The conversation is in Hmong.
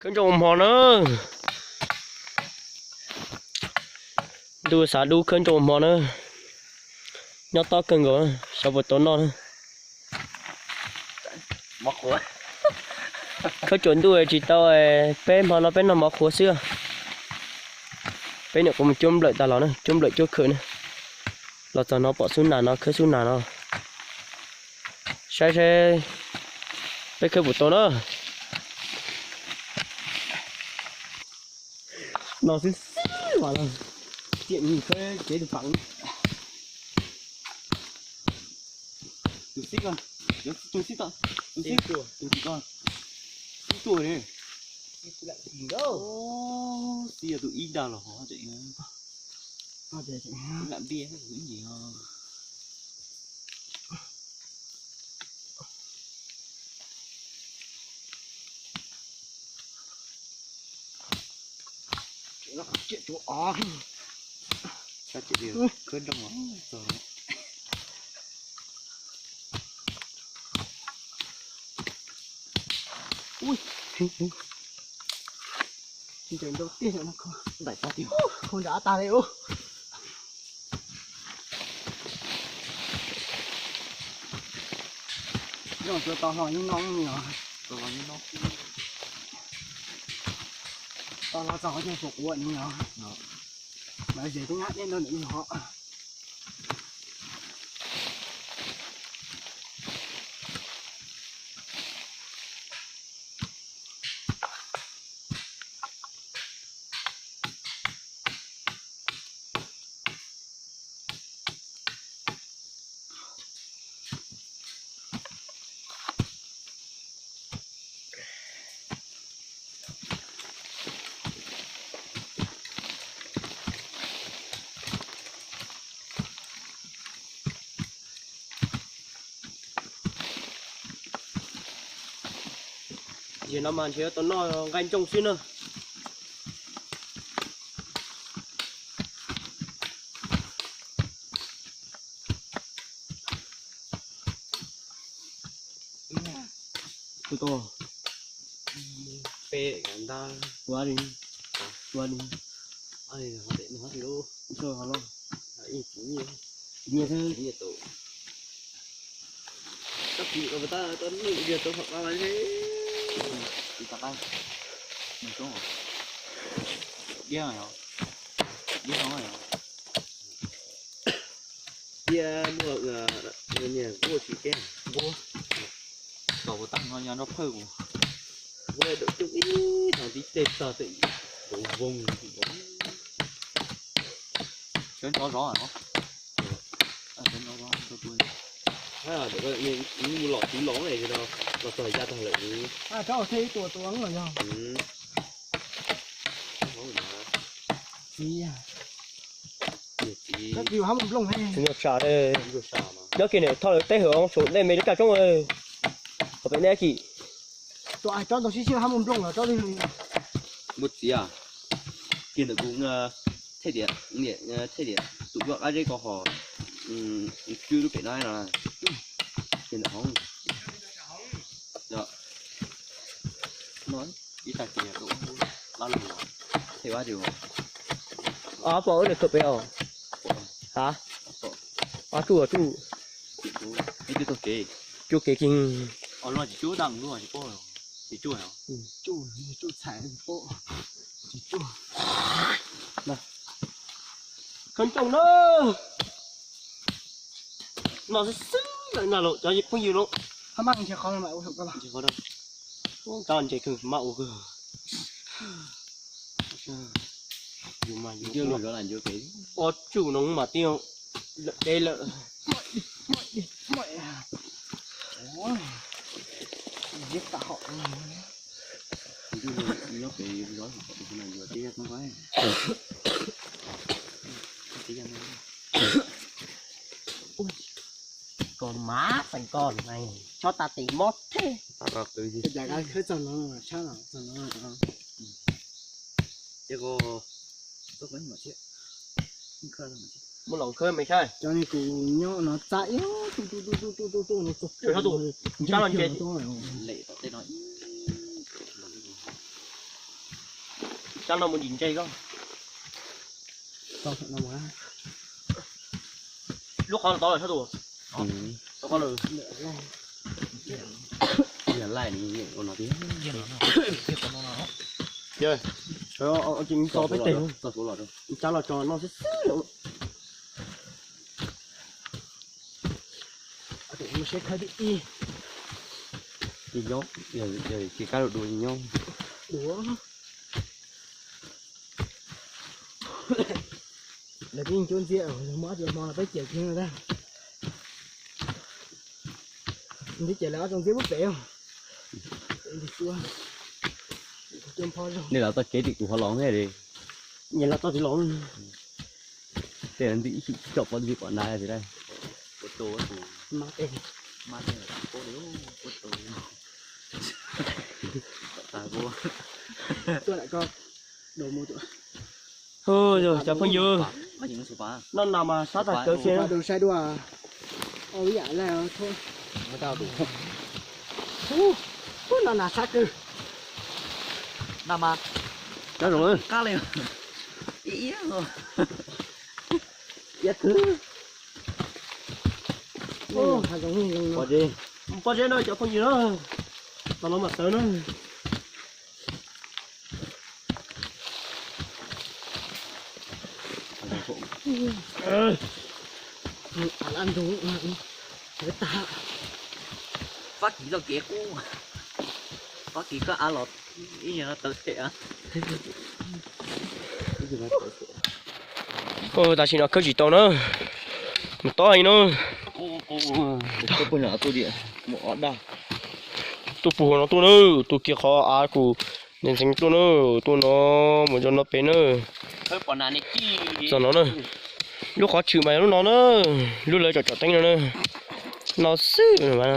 Khawb ntsoog ua hmo na. Ntuj xav dub khawb ntsoog ua hmo na. Nyob tob kawg nkaus, xyov puas tau noj na. Khawb tsuas ntuj tsis tau, peb hmo no peb noj mov qhuav xwb. Peb niam qhuav mus cuab nplawm tas los na, cuab nplawm cuab khawm na. Los txog no pom xub nas no khawb xub nas no. Saib saib peb khawb puas tau na. No xwb xwb mas los tiam nis khawb kev tus pam. Tus xib, tus xib, tus xib, tus xib tuaj li. Xib yog tus ib dag los ho tseem lam npiaj ib ntsis. Sab ces khawb nroog txog. Ntsaws ntau tiag, ntais tag tiag, kho ntshav tag li ub. Zoo tsuas tau hlo ib no os. Tau hlo txog qhov chaw puas quav ni os. Mas zem tub nyab deb ntawd nws ho. Yog no mas ntshe tau noj nqaij ntsooj xwb na. Tus tau peb nta ua li, ua li, ua li, ua li, ua li, ua li, ua li, tus nyiaj xwb, nyiaj tus. Koj kis kom tab tom nws yog tau hom qab li. Kis tau qab. Nws coob os. Diab os. Diab no os. Diab muaj niag nquaj tsis teb. Nquaj. Kom kuv tag no yog nroj phawj kuv. Nquaj dawm coob ib tog tib teg tog txawm voog voog. Sawv ntxov zov no. Sawv ntxov zov. Mus lom tsis lom los txog ya tag lawm. Tsis yog. Tsis yog tsa, nyob kiag nws thoj lawv teb hawm saum nej me lub kaj roob. Qhov pem nej kis. Tus tsob ntoo sib sib hab mus nplooj los tsob li. Npua txiv, kiag ntawm kuv, thej tias, thej tias tus ua qab zeb ko ho, cwb lub pem no no, kiag ntawm hov. No ib tag kis lab lug los, thej ua dua. Ob pom wb lawm kawm pem os. Ha, ob tsuj tsuj. Ib tug tug kev, tsuj kev kiag. Os, luag tsis tsuj dab luag tsis paub, tsis tsuj, tsuj, tsuj txhais tsis paub, tsis tsuj. Khawb nrooj na. No xwb xwb lawm na los cov phooj ywg los. Hab maj ntshe qhov no mas ua saum koj los. Cov ntses kawg maj ua kawg. Yus mas yus ob tsuj no mas tib lawm deb lawm. Koj mav xeem koj na, tso tas tim mob thej. Muab los khawb me saib. Cov ni kuv nyob no txaj ib tu tu tu tu tu tu tu no tu. Sab los ntses. Lem tom tej no ib. Tsab no mus ntsis ntse koj. Lub qhov tod lawm sab tus. Laij ua no tiag. Ces tso peb teg, tsab los tso no xwb xwb. Mus saib khawb tib ib. Ces nyob, ces kab dua dua nyob. Dua. Lawv twb yeej cuab ntxiab, muab ob cov hmo los peb ciam kiag no ntag. Twb ciam lawv ob txoos ntxiab pub pem. Nej los txoj kev tim tus hov los ne. Nyem los txoj tim los. Tej ntxim ib chim coj pov ntxim pom nag tiag. Cov phooj ywg, no nas mas sab tag kawg xwb. Saib dua, ua ib yam li no nas sab kawg. Nas mas, pob zeb no cov phooj ywg na, tos no mas tawv na. Fab Kis txoj kev qub, Fab Kis koj av los ib yam no tawv them. Tam sim no khawb tsis tau na, mus tob heev na. Tuaj puag no tuaj na, tuaj kiag qhov av kuv ntxeev ntxeev tuaj na, tuaj no mus rau no pem na. Txog no na, lub qhov tshwm mas yog lub no na, lub lawv tsom tsom teeb no na, no xwb mas.